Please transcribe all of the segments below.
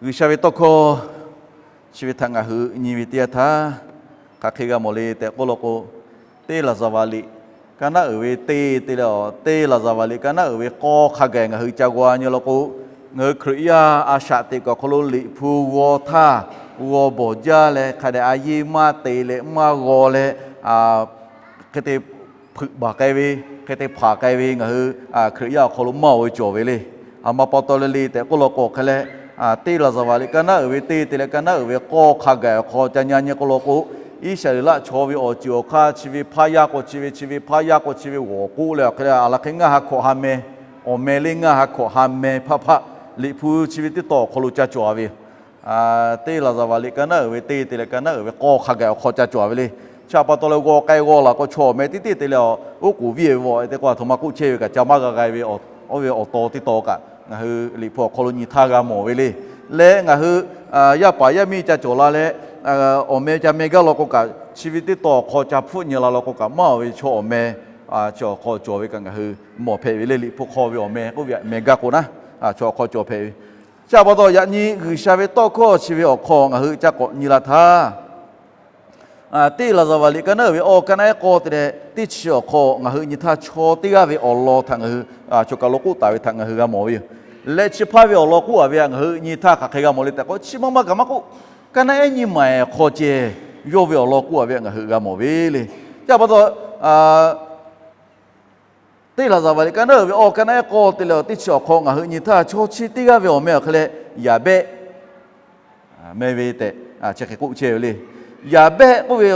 G'uiˬsha ve tawˇ hkawˇ chi ve htaꞈ ngaˬ hui nyi ve teˇ yanˇ htaˇ, hk'aˬ hk'e g'a mawˬ le tehꞈ k'oˆ law k'o, teˇ laˍzaˍvaˍliꞈ kaˇ naˉ uiˍ ve teˇ te leh, teˇ laˍzaˍvaˍliꞈ kaˇ naˉ uiˍ ve k'awˇ hk'a gaˬ ngaˬ hui ca g'aw nyi law k'o, ngaˬ hui Hkriꞈ yaˇ a shaꞈ teꞈ kuiˬ awˬ hk'aw lo Liꞈ hpu g'aw htaˇ, g'aw bawˬ jaˇ leh hk'a dehꞈ a yeˇ maˇ te leh maˇ g'aw leh, hk'e te hpeuꞈ baˬ k'ai ve, hk'e te hpanˍ k'ai ve ngaˬ hui Hkriꞈ yaˇ awˬ hk'aw lo maˇ oˬ ve cawˬ ve le. A ma pa taw le le tehꞈ k'oˆ law k'o hk'e leh, teˇ laˍzaˍvaˍliꞈ kaˇ naˉ uiˍ ve teˇ te leh kaˇ naˉ uiˍ ve k'awˇ hk'a gaˬ awˬ hk'aw ca nyi nyi k'oˆ law k'o, Iˉsaˍreˍlaˆ chaw ve awˬ ceuˬ awˬ hk'aˇ chi ve hpaˇ yaˇ k'o chi ve chi ve hpaˇ yaˇ k'o chi ve g'awˬ k'oˆ leh awˬ hk'e leh a laˬ hk'e ngaˇ ha hkawꞈ ha meh, awˬ meh le ngaˇ ha hkawꞈ ha meh hpaˇ hpaˆ Liꞈ hpu chi ve teˇ tawn awˬ hk'aw lo ca cawˬ ve teˇ laˍzaˍvaˍliꞈ kaˇ naˉ uiˍ ve teˇ te leh kaˇ naˉ uiˍ ve k'awˇ hk'a gaˬ awˬ hk'aw ca cawˬ ve le. Chi pa taw leh g'aw k'ai g'aw laˬ k'o chaw awˬ meh teˇ teˇ te leh, oˉ k'oˍ viˇ ve vawˆ te k'o a htoꞈ ma k'oˆ chehˇ ve kaꞈ ca maˇ g'a g'a ve, oˇ ve awˬ taw teˇ taw kaꞈ ngaˬ hui Liꞈ hpu awˬ hk'aw lo nyi htaˇ g'a mawˬ ve le. Leh ngaˬ hui yaˇ paˍ yaˇ miˇ ca cawˬ la leh, awˬ meh ca meh gaˇ law k'o kaꞈ, chi ve teˇ tawn awˬ hk'aw ca hpfuhˆ nyi la law k'o kaꞈ, maˇ oˬ ve chaw awˬ meh chi awˬ hk'aw cawˬ ve kaꞈ ngaˬ hui mawˬ hpehꞈ ve le. Liꞈ hpu hk'aw ve awˬ meh k'oˆ ve meh gaˇ k'o naˉ, chi awˬ hk'aw cawˬ hpehꞈ ve. Chi pa taw yaꞈ nyi G'uiˬsha ve tawˇ hkawˇ chi ve awˬ hk'aw ngaˬ hui ca k'awꞈ nyi la htaˇ, teˇ laˍzaˍvaˍliꞈ kaˇ naˉ uiˍ ve awˇ kaˇ naˉ ehˉ k'awˇ te leh teˇ chi awˬ hk'aw ngaˬ hui nyi htaˇ chaw teˇ g'aˇ ve awˬ lawn htaꞈ ngaˬ hui choˬ kaˬ lo k'oˆ taˍ ve htaꞈ ngaˬ hui g'a mawˬ ve yoˬ. Leh chi hpaˇ ve awˬ lawn k'oˆ a ve htaꞈ ngaˬ hui nyi htaˇ hk'aˬ hk'e g'a mawˬ le tehꞈ k'o, chi maˇ maˇ kaꞈ maˇ k'oˆ, kaˇ naˉ ehˉ nyiˇ maˬ awˬ hk'aw ceh yawˇ ve awˬ lawn k'oˆ a ve htaꞈ ngaˬ hui g'a mawˬ ve le. Chi pa taw teˇ laˍzaˍvaˍliꞈ kaˇ naˉ uiˍ ve awˇ kaˇ naˉ ehˉ k'awˇ te leh teˇ chi awˬ hk'aw ngaˬ hui nyi htaˇ chaw chi teˇ g'aˇ ve awˬ meh awˬ hk'e leh Yaˍbehˆ meh ve tehꞈ chi hk'e k'oˆ chehˇ ve le. Yaˍbehˆ k'oˆ ve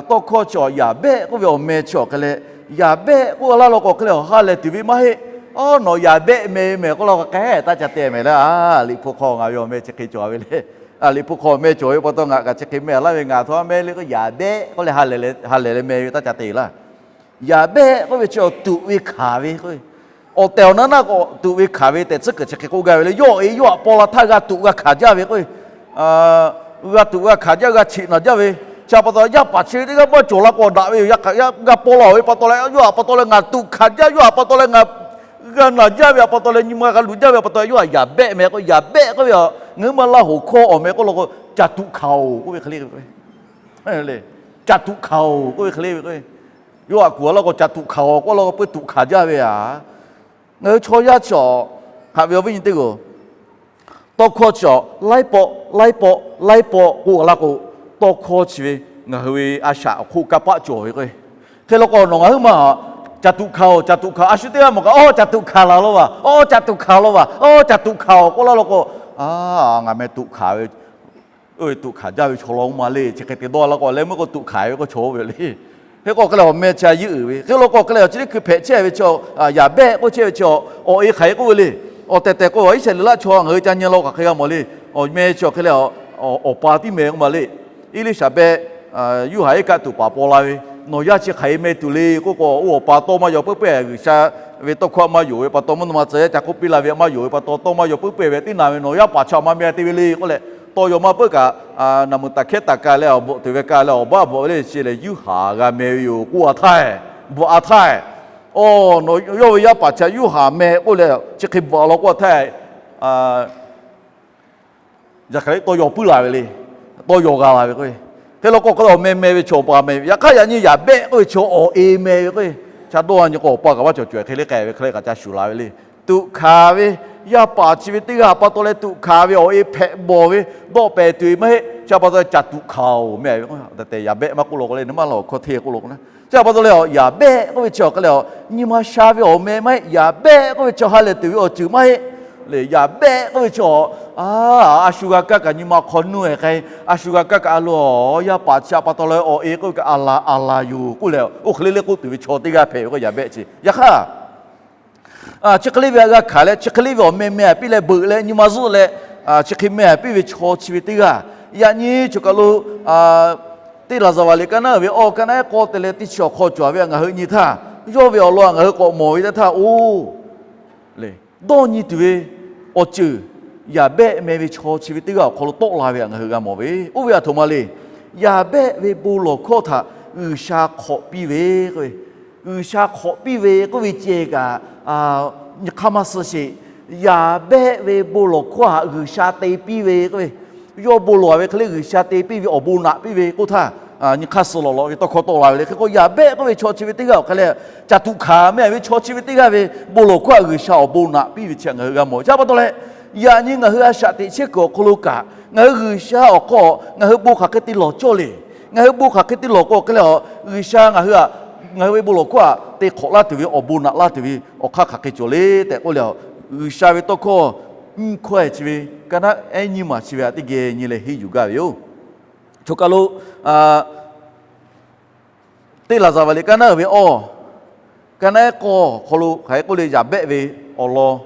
tawˇ hkawˇ chi awˬ Yaˍbehˆ k'oˆ ve awˬ meh chi awˬ hk'e leh, Yaˍbehˆ k'oˆ laˇ law k'o hk'e leh awˬ ha lehˬ tuˬ ve maˇ heˆ. Aˉ, nawˬ Yaˍbehˆ meh ve meh k'oˆ laˇ k'o k'ehˉ taˇ ca te mehˍ le. Liꞈ hpu hk'aw ngaˬ ve awˬ meh chi hk'e cawˬ ve le. Liꞈ hpu hk'aw meh cawˬ ve pa taw ngaˬ kaꞈ chi hk'e meh laˇ ve, ngaˬ htawˇ meh le k'o Yaˍbehˆ k'oˆ leh ha lehˬ leh meh ve taˇ ca te laˇ. Yaˍbehˆ k'oˆ ve chi awˬ tuꞈ ve hkanˍ ve k'o, awˬ tehˬ awˬ na naˆ k'o tuꞈ ve hkanˍ ve tehꞈ tcuhˉ kuiˬ chi hk'e k'oˆ gaˇ ve le. Yawˇ awˬ e yawˇ htaꞈ paw la htaˇ g'a tuꞈ g'a hkanˍ jaˇ ve k'o, g'a tuꞈ g'a hkanˍ jaˇ, g'a cheꞈ naˬ jaˇ ve. Chi pa taw yaˇ paˍ chi ve teˇ g'aˇ maˇ cawˬ la k'o daꞈ ve yoˬ. Yaˇ htaꞈ g'a paw la ve pa taw leh yawˇ htaꞈ pa taw leh ngaˬ tuꞈ hkanˍ jaˇ, yawˇ htaꞈ pa taw leh ngaˬ g'a naˬ jaˇ ve pa taw leh nyi ma g'a luˬ jaˇ ve pa taw yawˇ htaꞈ Yaˍbehˆ meh k'o, Yaˍbehˆ k'oˆ ve ngaˬ hui maˇ Laˇ hoˍ hkawˇ awˬ meh k'oˆ law k'o, caˬ tuꞈ hkanˍ-oˬ k'oˆ ve hk'e le ve k'o, caˬ tuꞈ hkanˍ-oˬ k'oˆ ve hk'e le ve k'o, yawˇ htaꞈ kuˬ a law k'o caˬ tuꞈ hkanˍ-oˬ k'oˆ law k'o peuˇ tuꞈ hkanˍ jaˇ ve yoˬ. Ngaˬ hui chaw yaˇ chi awˬ haꞈ ve awˬ viˉ nyi teˇ g'aˇ, tawˇ hkawˇ chi awˬ laiˉ pawˆ laiˉ pawˆ laiˉ pawˆ k'oˆ laˇ k'o, tawˇ hkawˇ chi ve ngaˬ hui ve a shaꞈ awˬ hk'oˆ kanˇ paˆ cawˬ ve k'o, hk'e law k'o nawˬ ngaˬ huiˉ ma caˬ tuꞈ hkanˍ-oˬ, caˬ tuꞈ hkanˍ, a shu teˇ g'aˇ mawˬ kaꞈ, Aw, caˬ tuꞈ hkanˍ laˬ law vaˬ, aw, caˬ tuꞈ hkanˍ laˬ vaˬ, aw, caˬ tuꞈ hkanˍ-oˬ k'oˆ laˇ law k'o, ngaˬ meh tuꞈ hkanˍ ve, oˇ ve tuꞈ hkanˍ jaˇ ve chaw law ma le. Chi hk'e te dawˇ laˇ k'o leh meuˇ k'o tuꞈ hkanˍ ve k'o chaw oˇ ve le. Hk'e k'o hk'e leh awˬ meh chi a yeˇ uiˍ ve. Hk'e law k'o hk'e leh awˬ chi teˇ hkui hpehꞈ chehˇ ve chi Yaˍbehˆ k'oˆ chehˇ ve chi awˬ e hk'aˬ hk'e k'oˆ ve le. Awˬ tehˬ tehˬ k'o Iˉsaˍreˍlaˆ chaw ngaˬ hui ca nyi law k'o hk'aˬ hk'e g'a mawˬ le. Awˬ meh chi awˬ hk'e leh awˬ pa tiˉ meh k'oˆ ma le. Eˇliˇsaˍbehˆ Yoˇhanˬ iˉ kaˆ tuˬ paˍ paw la ve, nawˬ yaˇ chi hk'aˬ hk'e meh tuˬ le k'oˆ k'o, oˇ awˬ pa tawˇ maˇ yaw puiˉ peuˬ. G'uiˬsha ve tawˇ hkawˇ maˇ yonˍ ve pa taw, mvuhˇ naw ma tcuh yaˇ ca k'oˆ piˇ la ve maˇ yonˍ ve pa taw, tawˇ maˇ yaw puiˉ peuˬ ve teˇ naˬ ve nawˬ yaˇ paˍ chi maˇ meh te ve le k'oˆ leh, tawˇ yaw maˇ puiˉ kaꞈ, naˬ muˍ taˍ hkehˉ taˍ ka leh awˬ bvuhꞈ tuˬ ve ka leh awˬ baˆ bvuhꞈ ve le. Chi lehˬ Yoˇhanˬ g'a meh ve yoˬ k'oˆ a htaˇ, bvuhꞈ a htaˇ, Aw, nawˬ yawˇ ve yaˇ paˍ chi Yoˇhanˬ meh k'oˆ leh chi hk'e bvuhꞈ law k'oˆ a htaˇ, Zaˍhkaˍriˆ tawˇ yaw puiˉ la ve le. Tawˇ yaw g'a la ve k'o, hk'e law k'o hk'e leh awˬ meh meh ve chaw awˬ pa meh ve. Yaꞈ hk'aˇ yaꞈ nyi Yaˍbehˆ k'oˆ ve chaw awˬ e meh ve k'o, cha dawˇ nyi k'o awˬ pa kaꞈ maˇ cawˬ cawˬ hk'e le k'ai ve hk'e le kaꞈ ca shuˍ la ve le. Tuꞈ hkanˍ ve, yaˇ paˍ chi ve teˇ g'aˇ pa taw leh tuꞈ hkanˍ ve awˬ e hpehꞈ bawˬ ve, dawˆ pehˍ tuˬ ve maˇ heˆ. Chi pa taw leh caˬ tuꞈ hkanˍ-oˬ meh ve k'o, tehꞈ Yaˍbehˆ maˇ k'oˆ law k'o le, nyi ma laˇ awˬ hkawˇ hteˇ k'oˆ law k'o na. Chi pa taw leh Yaˍbehˆ k'oˆ ve chi awˬ hk'e leh, nyi ma sha ve awˬ meh maˇ heˆ. Yaˍbehˆ k'oˆ ve chi ha lehˬ tuˬ ve awˬ ceuˬ maˇ heˆ. Leh Yaˍbehˆ k'oˆ ve chi, a shu g'a kaˇ kaꞈ nyi ma hk'aw nuˇ-e k'ai, a shu g'a kaˇ kaꞈ a lo, yaˇ paˍ chi pa taw leh awˬ e k'oˆ ve kaꞈ a la a la yoˬ k'oˆ leh, oˇ hk'e le le k'oˆ tuˬ ve chaw teˇ g'aˇ hpehꞈ ve k'o Yaˍbehˆ chi. Yaꞈ hk'aˇ, chi hk'e le ve htaꞈ g'a hkanˍ leh, chi hk'e le ve awˬ meh meh htaꞈ piˇ leh beuꞈ leh nyi ma zuhˆ leh, chi hk'e meh htaꞈ piˇ ve chaw chi ve teˇ g'aˇ, yaꞈ nyi choˬ kaˬ lo teˇ laˍzaˍvaˍ liꞈ kaˇ naˉ uiˍ ve awˇ kaˇ naˉ ehˉ k'awˇ te leh teˇ chi awˬ hk'aw cawˬ ve htaꞈ ngaˬ hui nyi htaˇ, yawˇ ve awˬ lawn htaꞈ ngaˬ hui k'awꞈ mawˬ ve teˇ htaˇ, oˬ, le, dawˇ nyi tuˬ ve awˬ ceuˬ Yaˍbehˆ meh ve chaw chi ve teˇ g'aˇ awˬ hk'aw lo tawˆ la ve htaꞈ ngaˬ hui g'a mawˬ ve. Oˇ ve aˬ htoꞈ ma le. Yaˍbehˆ ve bon lawˬ hkawˇ htaꞈ G'uiˬsha hk'awꞈ piˇ ve k'o, G'uiˬsha hk'awꞈ piˇ ve k'oˆ ve ceh kaꞈ, nyi hk'aˇ maˇ suh sheˍ. Yaˍbehˆ ve bon lawˬ hkawˇ htaꞈ G'uiˬsha te piˇ ve k'oˆ ve, yawˇ bon lawˬ ve hk'e le G'uiˬsha te piˇ ve awˬ bon naꞈ piˇ ve k'oˆ htaˇ, nyi hk'aˇ suh lawˬ lawꞈ ve tawˇ hkawˇ tawˆ la ve le. Hk'e k'o yaˍbehˆ k'oˆ ve chaw chi ve teˇ g'aˇ awˬ hk'aˇ leh, caˬ tuꞈ hkanˍ meh ve chaw chi ve teˇ g'aˇ ve bon lawˬ hkawˇ htaꞈ G'uiˬsha awˬ bon naꞈ piˇ ve chi htaꞈ ngaˬ hui g'a mawˬ. Chi pa taw leh, yaꞈ nyi ngaˬ hui a shaꞈ teꞈ chehˇ kuiˬ awˬ hk'aw lo kaꞈ, ngaˬ hui G'uiˬsha awˬ hk'aw ngaˬ hui bon hk'aˬ hk'e te lawˬ cawˇ le. Ngaˬ hui bon hk'aˬ hk'e te lawˬ k'o hk'e leh, G'uiˬsha ngaˬ hui htaꞈ, ngaˬ hui ve bon lawˬ hkawˇ htaꞈ te hk'awꞈ laˇ tuˬ ve awˬ bon naꞈ laˇ tuˬ ve awˬ hk'aˇ hk'aˬ hk'e cawˬ le tehꞈ k'oˆ leh, G'uiˬsha ve tawˇ hkawˇ nyiˇ hkawˇ chi ve, ka naˉ ehˉ nyiˇ maˬ chi ve htaꞈ teˇ geh nyi leh henˇ yuˬ gaˇ ve yoˬ. Choˬ kaˬ lo teˇ laˍzaˍvaˍ liꞈ ka naˉ uiˍ ve awˇ, ka naˉ ehˉ k'awˇ awˬ hk'aw lo hk'aˬ hk'e k'oˆ le, yaˍbehˆ ve awˬ lawn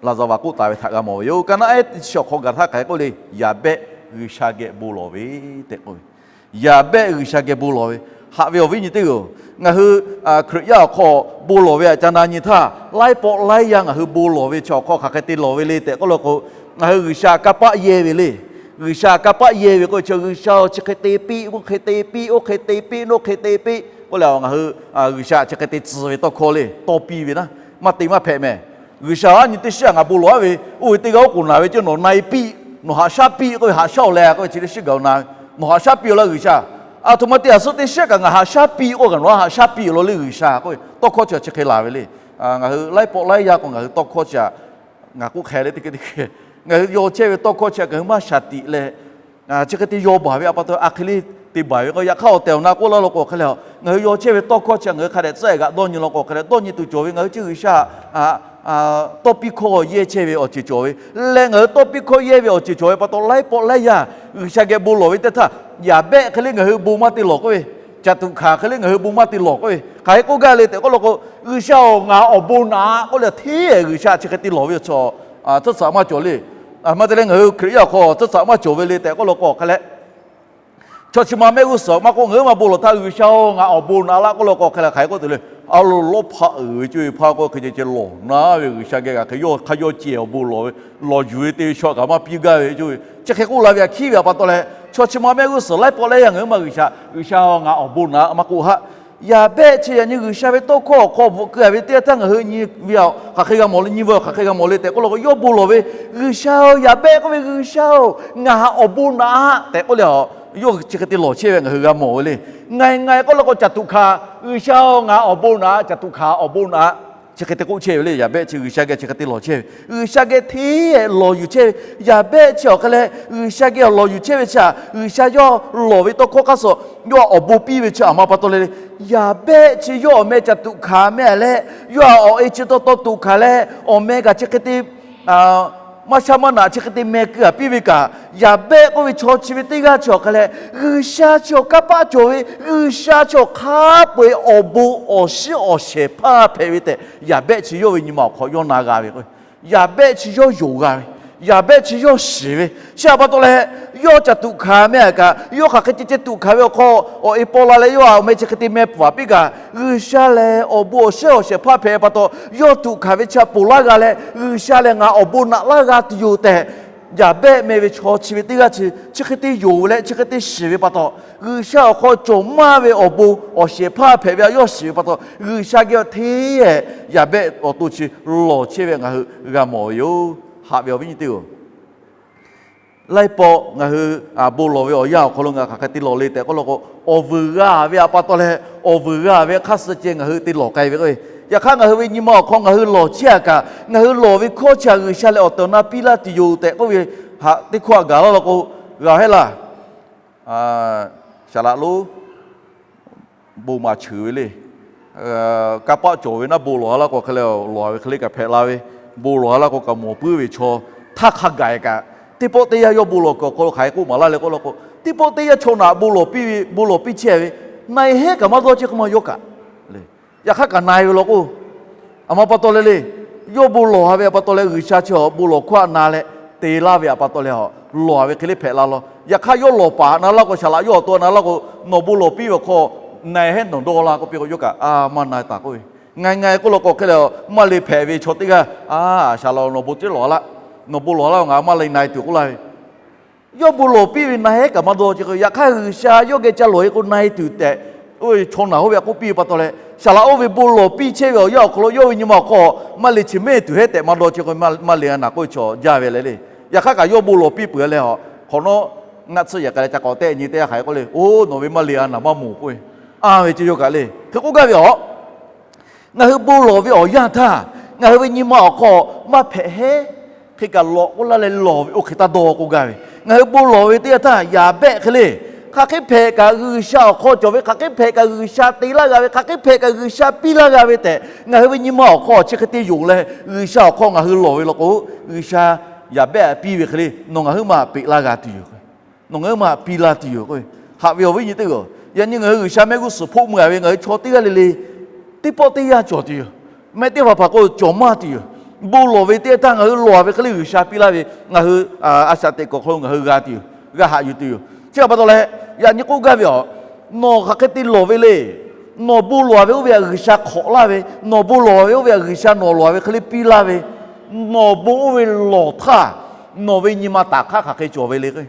laˍzaˍvaˍ k'oˆ taˍ ve htaꞈ g'a mawˬ ve yoˬ. Ka naˉ ehˉ chi awˬ hk'aw gaˬ htaˇ hk'aˬ hk'e k'oˆ le, yaˍbehˆ G'uiˬsha geh bon lawˬ ve tehꞈ k'oˆ ve. Yaˍbehˆ G'uiˬsha geh bon lawˬ ve. Haꞈ ve awˬ viˉ nyi teˇ g'aˇ-oˬ, ngaˬ hui Hkriꞈ yaˇ awˬ hk'aw bon lawˬ ve htaꞈ ca na nyi htaˇ, laiˉ pawˆ laiˉ yaˇ ngaˬ hui bon lawˬ ve chi awˬ hk'aw hk'aˬ hk'e te lawˬ ve le tehꞈ k'oˆ law k'o, ngaˬ hui G'uiˬsha kanˇ paˆ yehˇ ve le. G'uiˬsha kanˇ paˆ yehˇ ve k'o, chi G'uiˬsha-oˬ, chi hk'e te piˇ, oˇ hk'e te piˇ, oˇ hk'e te piˇ, oˇ hk'e te piˇ k'oˆ leh, ngaˬ hui G'uiˬsha chi hk'e te tcuh ve tawˇ hkawˇ le tawˇ piˇ ve naˉ, maˇ te maˇ hpehꞈ mehˍ. G'uiˬsha aˉ nyi teˇ shiˉ ngaˬ bon lawˬ aˉ ve, oˇ ve teˇ g'aˇ oˉ k'oˍ naˍ ve ceh nawˬ na e piˇ, nawˬ haꞈ shaˉ piˇ k'oˆ ve, haꞈ shaˉ-oˬ leh k'oˆ ve chi teˇ shiˉ gaˬ-oˬ na ve, nawˬ haꞈ shaˉ piˇ-oˬ laˇ G'uiˬsha. Aˬ htoꞈ ma te aˬ suhˉ teˇ shiˉ kaꞈ ngaˬ haꞈ shaˉ piˇ k'oˆ kaꞈ nawˬ haꞈ shaˉ piˇ-oˬ law le G'uiˬsha k'oˆ ve tawˇ hkawˇ chi chi hk'e laˬ ve le. Ngaˬ hui laiˉ pawˆ laiˉ yaˇ k'o ngaˬ hui tawˇ hkawˇ chi htaꞈ ngaˬ k'oˆ hk'e le teˇ hk'e teˇ hk'e, ngaˬ hui yaw chehˇ ve tawˇ hkawˇ chi htaꞈ ngaˬ hui maˇ shaˍ tiꞈ leh, chi hk'e te yaw baˬ ve a pa taw a hk'e le te baˬ ve k'o, yaꞈ hk'aˇ awˬ tehˬ awˬ na k'oˆ laˇ law k'o hk'e leh, ngaˬ hui yaw chehˇ ve tawˇ hkawˇ chi htaꞈ ngaˬ hui hk'a dehꞈ tcuhˉ-e g'aꞈ dawˇ nyi law k'o hk'e leh, dawˇ nyi tuˬ cawˬ ve ngaˬ hui chi G'uiˬsha tawˇ piˇ hkawˇ yehˇ chehˇ ve awˬ ceuˬ cawˬ ve. Leh ngaˬ hui tawˇ piˇ hkawˇ yehˇ ve awˬ ceuˬ cawˬ ve pa taw, laiˉ pawˆ laiˉ yaˇ G'uiˬsha geh bon lawˬ ve teˇ htaˇ, yaˍbehˆ hk'e le ngaˬ hui bon maˇ te lawˬ k'oˆ ve, caˬ tuꞈ hkanˍ hk'e le ngaˬ hui bon maˇ te lawˬ k'oˆ ve, hk'aˬ hk'e k'oˆ gaˇ le tehꞈ k'oˆ law k'o, G'uiˬsha-oˬ, ngaˬ awˬ bon naꞈ k'oˆ leh hteˇ G'uiˬsha chi hk'e te lawˬ ve chaw tcuhˉ tcuhꞈ maˇ cawˬ le. Maˇ te leh ngaˬ hui Hkriꞈ yaˇ awˬ hk'aw tcuhˉ tcuhꞈ maˇ cawˬ ve le tehꞈ k'oˆ law k'o hk'e leh, chaw chi ma mehˆ g'uˇ suhˍ maˇ k'oˆ, ngaˬ hui maˇ bon lawˬ htaˇ, G'uiˬsha-oˬ, ngaˬ awˬ bon naꞈ laˇ k'oˆ law k'o hk'e leh, hk'aˬ hk'e k'oˆ tuˬ le, a lo lawˇ hpaˆ uiˍ ve co e hpaˇ k'o hk'e ceh ceh lawˬ naˉ ve G'uiˬsha geh kaꞈ hk'e yawˇ hk'a yawˇ ceh awˬ bon lawˬ ve, lawˬ yuˬ ve te ve chaw kaꞈ maˇ piˇ gaˇ ve co e, chi hk'e k'oˆ la ve htaꞈ hkiˉ ve a pa taw leh, chaw chi ma mehˆ g'uˇ suhˍ laiˉ pawˆ laiˉ yaˇ ngaˬ hui maˇ G'uiˬsha, G'uiˬsha-oˬ, ngaˬ awˬ bon naꞈ maˇ k'oˆ haˆ. Yaˍbehˆ chi yaꞈ nyi G'uiˬsha ve tawˇ hkawˇ awˬ hk'aw bvuhꞈ keu-a ve teˇ yanˇ htaˇ ngaˬ hui nyi ve htaꞈ hk'aˬ hk'e g'a mawˬ le, nyi ve htaꞈ hk'aˬ hk'e g'a mawˬ le tehꞈ k'oˆ law k'o, yawˇ bon lawˬ ve, G'uiˬsha-oˬ, yaˍbehˆ k'oˆ ve, G'uiˬsha-oˬ, ngaˬ htaꞈ awˬ bon naꞈ tehꞈ k'oˆ leh, yawˇ chi hk'e te lawˬ chehˇ ve ngaˬ hui g'a mawˬ ve le. Ngaˬ ngaˬ k'oˆ law k'o, caˬ tuꞈ hkanˍ, G'uiˬsha-oˬ, ngaˬ awˬ bon naꞈ, caˬ tuꞈ hkanˍ awˬ bon naꞈ, chi hk'e te k'oˆ chehˇ ve le. Yaˍbehˆ chi G'uiˬsha geh chi hk'e te lawˬ chehˇ ve, G'uiˬsha geh hteˇ lawˬ yuˬ chehˇ ve, yaˍbehˆ chi awˬ hk'e leh G'uiˬsha geh awˬ lawˬ yuˬ chehˇ ve chi htaꞈ G'uiˬsha yawˇ lawˬ ve tawˇ hkawˇ hk'aˇ suh yawˇ htaꞈ awˬ bon piˇ ve chi a ma pa taw le le. Yaˍbehˆ chi yawˇ awˬ meh caˬ tuꞈ hkanˍ meh leh, yawˇ htaꞈ awˬ e chi taw taw tuꞈ hkanˍ leh, awˬ meh kaꞈ chi hk'e te maˇ shaˉ maˇ naꞈ chi hk'e te meh keu-a piˇ ve kaꞈ, yaˍbehˆ k'oˆ ve chaw chi ve teˇ g'aˇ chi awˬ hk'e leh, G'uiˬsha chi awˬ kanˇ paˆ cawˬ ve, G'uiˬsha chi awˬ hk'a peu-eˬ awˬ bon awˬ shiˉ awˬ shehˍ hpaˇ hpehꞈ ve tehꞈ, yaˍbehˆ chi yawˇ ve nyi ma awˬ hk'aw yawˇ na g'a ve k'o, yaˍbehˆ chi yawˇ yonˍ g'a ve, yaˍbehˆ chi yawˇ shiˍ ve, chi a pa taw leh, yawˇ caˬ tuꞈ hkanˍ meh kaꞈ, yawˇ hk'aˬ hk'e ceh ceh tuꞈ hkanˍ ve awˬ hk'aw awˬ e paw la leh yawˇ htaꞈ awˬ meh chi hk'e te meh pfuhˍ piˇ kaꞈ, G'uiˬsha lehˬ awˬ bon awˬ shiˉ awˬ shehˍ hpaˇ hpehꞈ pa taw, yawˇ tuꞈ hkanˍ ve chi htaꞈ ponˬ laˇ g'a leh, G'uiˬsha lehˬ ngaˬ awˬ bon naꞈ laˇ g'a tuˬ yoˬ tehꞈ, yaˍbehˆ meh ve chaw chi ve teˇ g'aˇ chi chi hk'e te yonˍ ve leh chi hk'e te shiˍ ve pa taw, G'uiˬsha awˬ hk'aw cawˬ maˇ ve awˬ bon awˬ shehˍ hpaˇ hpehꞈ ve htaꞈ yawˇ shiˍ ve pa taw, G'uiˬsha geh hteˇ yaˍbehˆ awˬ to chi lawˬ chehˇ ve ngaˬ hui g'a mawˬ ve yoˬ. Haꞈ ve awˬ viˉ nyi teˇ-oˬ, laiˉ pawˆ ngaˬ hui bon lawˬ ve awˬ yanˇ awˬ hk'aw lo ngaˬ hk'aˬ hk'e te lawˬ le tehꞈ k'oˆ law k'o, awˬ vuiˬ g'a ve a pa taw leh, awˬ vuiˬ g'a ve hk'aˇ suh ceh ngaˬ hui te lawˬ k'ai ve k'o, yaꞈ hk'aˇ ngaˬ hui ve nyi ma awˬ hk'aw ngaˬ hui lawˬ chehˇ-a kaꞈ, ngaˬ hui lawˬ ve hkawˇ chi htaꞈ G'uiˬsha lehˬ awˬ tehˬ awˬ na piˇ laˇ tuˬ yoˬ tehꞈ k'oˆ ve htaꞈ teˇ hkawˇ htaꞈ gaˬ laˇ law k'o, g'a heˆ laˇ. Saˍ laꞈ lonˉ bon maˍ cheuˬ ve le. Kanˇ paˆ cawˬ ve naˉ bon lawˬ-a laˇ k'o hk'e leh lawˬ-a ve hk'e le kaꞈ hpehꞈ la ve, bon lawˬ-a laˇ k'o kaꞈ mawˬ puiˉ ve chaw htaˇ hk'a gaˬ kaꞈ, teˇ pawˆ teˇ yanˇ yawˇ bon lawˬ kuiˬ awˬ hk'aw lo hk'aˬ hk'e k'oˆ maˍ laˇ le k'oˆ law k'o, teˇ pawˆ teˇ yanˇ chaw naꞈ bon lawˬ piˇ ve, bon lawˬ piˇ chehˇ ve, na-e hehˉ kaꞈ maˇ dawˇ chehˇ k'oˆ ma yawˇ kaꞈ le. Yaꞈ hk'aˇ kaꞈ na-e ve law k'o, a ma pa taw leh le, yawˇ bon lawˬ-a ve a pa taw leh G'uiˬsha chi awˬ bon lawˬ hkawˇ htaꞈ na leh te laˇ ve a pa taw leh, lawˬ-a ve hk'e le hpehꞈ la law. Yaꞈ hk'aˇ yawˇ lawˬ paˍ na laˇ k'o, saˍ laꞈ yawˇ awˬ to na laˇ k'o, nawˬ bon lawˬ piˇ ve awˬ hk'aw na-e hehˉ nawˬ dawˇ laˇ k'oˆ piˇ k'o, yawˇ kaꞈ a maˇ na-e taˍ k'oˆ ve, na-e na-e k'oˆ law k'o hk'e leh, maˇ le hpehꞈ ve chaw teˇ g'aˇ, a, saˍ laꞈ-oˬ, nawˬ bon teˇ lawˬ laˇ, nawˬ bon lawˬ laˇ, ngaˬ maˇ le na-e tuˬ k'oˆ laˇ ve, yawˇ bon lawˬ piˇ ve na-e hehˉ kaꞈ maˇ dawˇ chehˇ k'o, yaꞈ hk'aˇ G'uiˬsha yawˇ geh ca lawˬ-e k'o na-e tuˬ tehꞈ, oˇ ve chaw naꞈ hoˉ ve htaꞈ k'oˆ piˇ ve pa taw leh, Saˍ laꞈ oˇ ve bon lawˬ piˇ chehˇ ve awˬ yanˇ awˬ hk'aw lo yawˇ ve nyi ma awˬ hk'aw maˇ le chi mehˇ tuˬ hehˉ tehꞈ maˇ dawˇ chehˇ k'o, maˇ le a naˍ k'oˆ ve chaw jaˇ ve le le. Yaꞈ hk'aˇ kaꞈ yawˇ bon lawˬ piˇ peuˬ leh a, hk'awꞈ nawˉ ngaˇ tsuhˇ yaꞈ k'ai leh ca k'awꞈ tehˆ nyi teˇ g'aˇ hk'aˬ hk'e k'oˆ le, Oˇ, nawˬ ve maˇ le a naˍ maˇ moˍ k'oˆ ve, anˇ ve ceh yawˇ kaꞈ le. Hk'e k'oˆ gaˇ ve a, ngaˬ hui bon lawˬ ve awˬ yanˇ htaˇ ngaˬ hui ve nyi ma awˬ hk'aw maˇ hpehꞈ hehˉ. Hk'e kaꞈ lawꞈ k'oˆ laˇ leh lawˬ ve oˇ hk'e taˇ dawˇ k'oˆ gaˇ ve. Ngaˬ hui bon lawˬ ve teˇ yanˇ htaˇ yaˍ behˆ hk'e le, hk'aˬ hk'e hpehꞈ kaꞈ G'uiˬsha awˬ hk'aw cawˬ ve, hk'aˬ hk'e hpehꞈ kaꞈ G'uiˬsha te laˇ g'a ve, hk'aˬ hk'e hpehꞈ kaꞈ G'uiˬsha piˇ laˇ g'a ve tehꞈ ngaˬ hui ve nyi ma awˬ hk'aw chi hk'e te yonˍ leh G'uiˬsha awˬ hk'aw ngaˬ hui lawˬ ve law k'o, G'uiˬsha yaˍ behˆ piˇ ve hk'e le, nawˬ ngaˬ huiˉ ma peꞈ laˇ g'a tuˬ yoˬ. Nawˬ ngaˬ huiˉ ma piˇ laˇ tuˬ yoˬ k'o, haꞈ ve awˬ viˉ nyi teˇ g'aˇ, yaꞈ nyi ngaˬ hui G'uiˬsha mehˆ g'uˇ suhˍ hpoˆ meuˇ a ve ngaˬ hui chaw teˇ g'aˇ le le teˇ pawˆ teˇ yanˇ cawˬ tuˬ yoˬ. Mehˆ teˇ hpaˍ hpaˍ k'o cawˬ maˇ tuˬ yoˬ. Bon lawˬ ve teˇ yanˇ htaˇ ngaˬ hui lawˬ ve hk'e le G'uiˬsha piˇ laˇ ve, ngaˬ hui a shaꞈ teꞈ kuiˬ awˬ hk'aw lo ngaˬ hui g'a tuˬ yoˬ, g'a haꞈ yuˬ tuˬ yoˬ. Chi hk'e pa taw leh, yaꞈ nyi k'oˆ gaˇ ve a, nawˬ hk'aˬ hk'e te lawˬ ve le. Nawˬ bon lawˬ ve oˇ ve htaꞈ G'uiˬsha hk'awꞈ laˇ ve, nawˬ bon lawˬ ve oˇ ve htaꞈ G'uiˬsha nawˬ lawˬ ve hk'e le piˇ laˇ ve, nawˬ bon oˇ ve lawˬ htaˇ nawˬ ve nyi ma taˍ hk'aˇ hk'aˬ hk'e cawˬ ve le.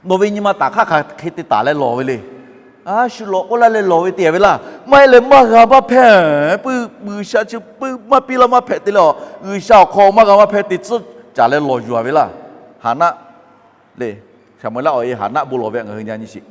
Nawˬ ve nyi ma taˍ hk'aˇ hk'aˬ hk'e te taˍ leh lawˬ ve le. A shu lawꞈ k'oˆ laˇ leh lawˬ ve te a ve laˇ. Maˇ heˆ leh maˇ g'a maˇ hpehꞈ, puiˉ G'uiˬsha chi puiˉ maˇ piˇ laˇ maˇ hpehꞈ te leh a, G'uiˬsha awˬ hk'aw maˇ g'a maˇ hpehꞈ te tcuhˉ caˍ leh lawˬ yuˬ a ve laˇ. Haˍnaˆ le, Saˍmo-eˍlaˆ awˬ e Haˍnaˆ bon lawˬ ve ngaˬ hui nyi nyi sheˍ.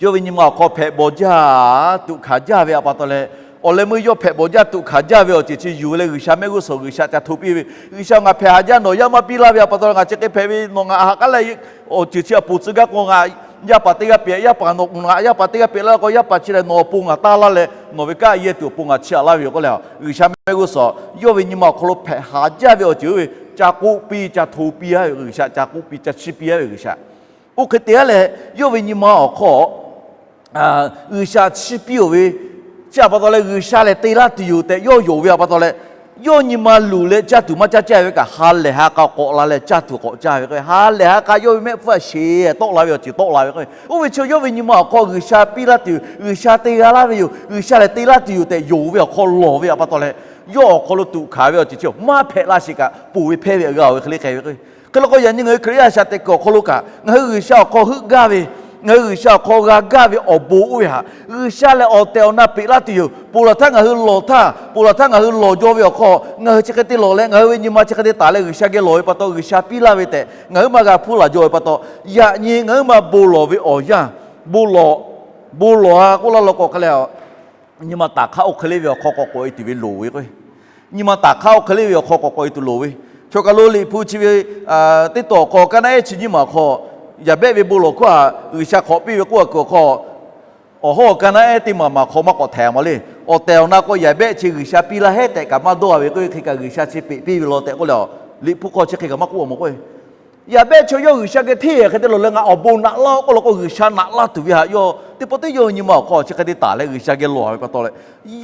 Yawˇ ve nyi ma awˬ hk'aw hpehꞈ bawˬ jaˇ, tuꞈ hkanˍ jaˇ ve a pa taw leh, awˬ leh meuˇ yawˇ hpehꞈ bawˬ jaˇ tuꞈ hkanˍ jaˇ ve awˬ ceuˬ chi yuˬ leh G'uiˬsha mehˆ g'uˇ suhˍ G'uiˬsha ca hto piˇ ve, G'uiˬsha ngaˬ hpehꞈ haˍ jaˇ, nawˬ yaˇ maˇ piˇ laˇ ve a pa taw leh ngaˬ chi hk'e hpehꞈ ve, nawˬ ngaˬ haꞈ k'aˉ leh awˬ ceuˬ chi a poˬ tcuh gaˇ k'o ngaˬ yaˇ paˍ teˇ g'aˇ pehꞈ, yaˇ paˍ nawˬ ngaˬ yaˇ paˍ teˇ g'aˇ pehꞈ laˇ k'o, yaˇ paˍ chi lehˬ nawˬ awˬ pon ngaˬ taˇ laˇ leh nawˬ ve kanˉ yehˇ tuˬ awˬ pon ngaˬ chiˇ aꞈ laˇ ve yoˬ k'oˆ leh, G'uiˬsha mehˆ g'uˇ suhˍ yawˇ ve nyi ma awˬ hk'aw lo hpehꞈ haˍ jaˇ ve awˬ ceuˬ oˇ ve ca k'oˆ piˇ ca hto piˇ a ve G'uiˬsha, ca k'oˆ piˇ ca chiˇ piˇ a ve G'uiˬsha. Oˇ hk'e te a leh, yawˇ ve nyi ma awˬ hk'aw G'uiˬsha chiˇ piˇ oˬ ve, chi a pa taw leh G'uiˬsha lehˬ te laˇ tuˬ yoˬ tehꞈ yawˇ yonˍ ve a pa taw leh, yawˇ nyi ma luˬ leh caˇ tuˬ maˇ caˇ caˇ ve kaꞈ ha lehˬ ha k'a k'awꞈ la leh caˇ tuˬ k'awꞈ caˇ ve k'o, ha lehˬ ha k'a yawˇ ve mehˆ hpfuhˇ a sheˍ tawˆ la ve awˬ ceuˬ tawˆ la ve k'o, oˇ ve chi yawˇ ve nyi ma awˬ hk'aw G'uiˬsha piˇ laˇ tuˬ yoˬ, G'uiˬsha te g'a laˇ ve yoˬ, G'uiˬsha lehˬ te laˇ tuˬ yoˬ tehꞈ yonˍ ve awˬ hk'aw lawˬ ve a pa taw leh, yawˇ awˬ hk'aw lo tuꞈ hkanˍ ve awˬ ceuˬ chi maˇ hpehꞈ la sheˍ kaꞈ ponˬ ve hpehˇ ve g'a oˬ ve hk'e le k'ai ve k'o, hk'e la k'o yaꞈ nyi ngaˬ hui Hkriꞈ yaˇ a shaꞈ teꞈ kuiˬ awˬ hk'aw lo kaꞈ ngaˬ hui G'uiˬsha awˬ hk'aw heuˆ gaˇ ve, ngaˬ hui G'uiˬsha awˬ hk'aw g'a gaˇ ve awˬ bon oˇ ve htaꞈ G'uiˬsha lehˬ awˬ tehˬ awˬ na peꞈ laˇ tuˬ yoˬ. Ponˬ laˬ htaˇ ngaˬ hui lawˬ htaˇ, ponˬ laˬ htaˇ ngaˬ hui lawˬ jaw ve awˬ hk'aw ngaˬ hui chi hk'e te lawˬ leh ngaˬ hui ve nyi ma chi hk'e te taˍ leh G'uiˬsha geh lawˬ ve pa taw G'uiˬsha piˇ laˇ ve tehꞈ ngaˬ huiˉ ma g'a hpuˇ laˬ jaw ve pa taw, yaꞈ nyi ngaˬ huiˉ ma bon lawˬ ve awˬ yanˇ, bon lawˬ, bon lawˬ a k'oˆ laˇ law k'o hk'e leh, nyi ma taˍ hk'aˇ oˇ hk'e le ve awˬ hk'aw k'awꞈ k'awꞈ e tuˬ ve loˍ ve k'o, nyi ma taˍ hk'aˇ oˇ hk'e le ve awˬ hk'aw k'awꞈ k'awꞈ e tuˬ loˍ ve, chaw kaˬ lo Liꞈ hpu chi ve teˇ tawn awˬ hk'aw kaˇ naˉ ehˉ chi nyiˇ maˬ awˬ hk'aw, yaˍ behˆ ve bon lawˬ hkawˇ htaꞈ G'uiˬsha hk'awꞈ piˇ ve k'oˆ a kuiˬ awˬ hk'aw, awˬ hawˉ kaˇ naˉ ehˉ teˇ maˬ maˬ awˬ hk'aw maˇ k'awꞈ htehˍ a maˬ le. Awˬ tehˬ awˬ na k'o yaˍ behˆ chi G'uiˬsha piˇ laˇ hehˉ tehꞈ kaꞈ maˇ dawˇ a ve k'o, hk'e kaꞈ G'uiˬsha chi peꞈ piˇ ve law tehꞈ k'oˆ leh, Liꞈ hpu hk'aw chi hk'e kaꞈ maˇ k'oˆ a maˬ k'o, yaˍ behˆ chaw yawˇ G'uiˬsha geh hteˇ hk'e te lawˬ leh ngaˬ awˬ bon naꞈ laˇ k'oˆ law k'o, G'uiˬsha naꞈ laˇ tuˬ ve htaꞈ yawˇ teˇ pawˆ teˇ yawˇ nyi ma awˬ hk'aw chi hk'e te taˍ leh G'uiˬsha geh lawˬ ve pa taw leh,